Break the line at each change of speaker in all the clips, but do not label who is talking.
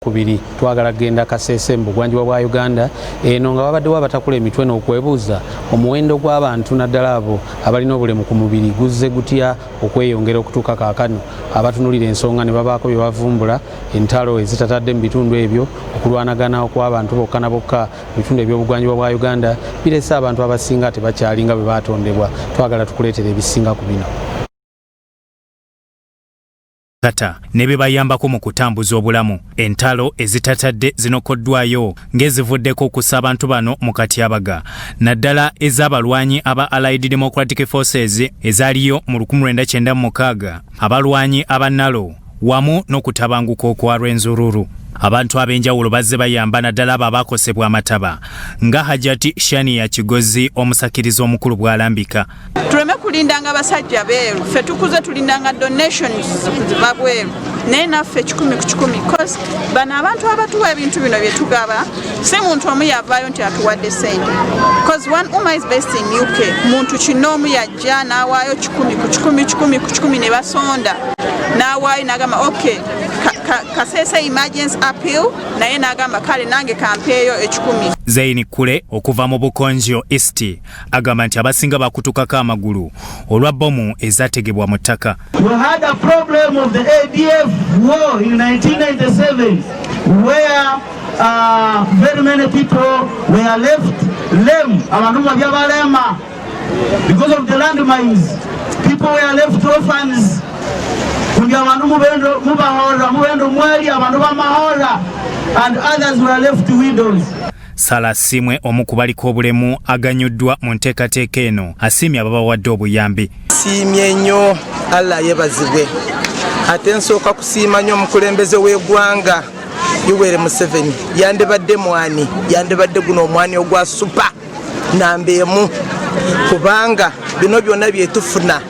Kubiri twagala kugenda Kasese mu bugwanjuba bwa Uganda, eno nga babaddewo abatakula emitwe n'okwebuuza omuwendo gw'abantu, naddala abo abalina obulemu ku mubiri, guzze gutya okweyongera okutuuka kaakano. Abatunulira ensonga ne babaako bye bavumbula: entalo ezitatadde mu bitundu ebyo, okulwanagana okw'abantu bokka na bokka mu bitundu eby'obugwanjuba bwa Uganda birese abantu abasinga tebakyalinga bwe baatondebwa. Twagala tukuleetera ebisinga ku bino.
Kata ne bibayambako mu kutambuza obulamu. Entalo ezitatadde zinokoddwayo ng'ezivuddeko okussa abantu bano mu katyabaga, naddala ez'abalwanyi aba Allied Democratic Forces ezaaliyo mu 1996, abalwanyi aba NALO wamu n'okutabanguka okwa Rwenzururu. Abantu ab'enjawulo bazze bayamba, naddala abo abaakosebwa amataba, nga Hajati Shania Kigozi, omusakiriza omukulu, bw'alambika.
Tuleme kulindanga basajja beeru. Ffe tukuze tulindanga donations ziva bweru, naye naffe 100 ku 100, cause bano abantu abatuwa ebintu bino bye tugaba si muntu omu yavaayo nti atuwadde sente, cause one UMA is based in UK. Muntu kinoomu yajja n'awaayo 100 ku 100, 100 ku 100, ne basonda n'awaayo n'agamba, "Ok, Kasese emergency appeal," naye n'agamba, "Kale nange kampeeyo 100."
Zaini Kule okuva mu Bukonjo East agamba nti abasinga bakutukako amagulu olwa bbomu ezategebwa mu ttaka.
We had a problem of the ADF war in 1997 where very many people were left lame, abantu babya balema because of the landmines. People were left orphans. Kundi abantu mubendo mubahora mubendo mwali abantu bamahora and others were left widows.
Sala Simwe, omu ku baliko obulemu aganyuddwa mu nteekateeka eno, asiimye ababawadde obuyambi.
Siimye nnyo, Allah yebazibwe. Ate nsooka kusiima nnyo omukulembeze w'eggwanga Yoweri Museveni. Yandibadde mwani, yandibadde guno omwani ogwa super namba emu, kubanga bino byonna byetufuna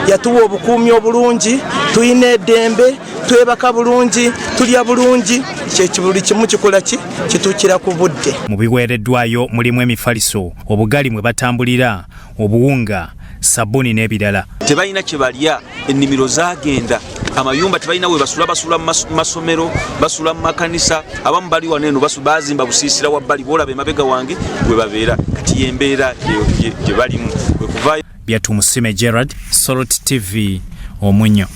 yatuwa obukuumi obulungi. Tulina eddembe, twebaka bulungi, tulya bulungi, kyekibuli kimu kikola ki kituukira ku budde.
Mu biweereddwayo mulimu emifaliso, obugali mwe batambulira, obuwunga, sabbuuni n'ebirala.
Tebalina kye balya, ennimiro zagenda, amayumba tebalina we basula, basula mu masomero, basula mu makanisa, abamu bali wano eno bazimba busiisira wabbali, boolaba emabega wange we babeera. Kati yembeera gye balimu kwe kuvaayo.
Byatumusime Gerard, Salt TV, Omunyo.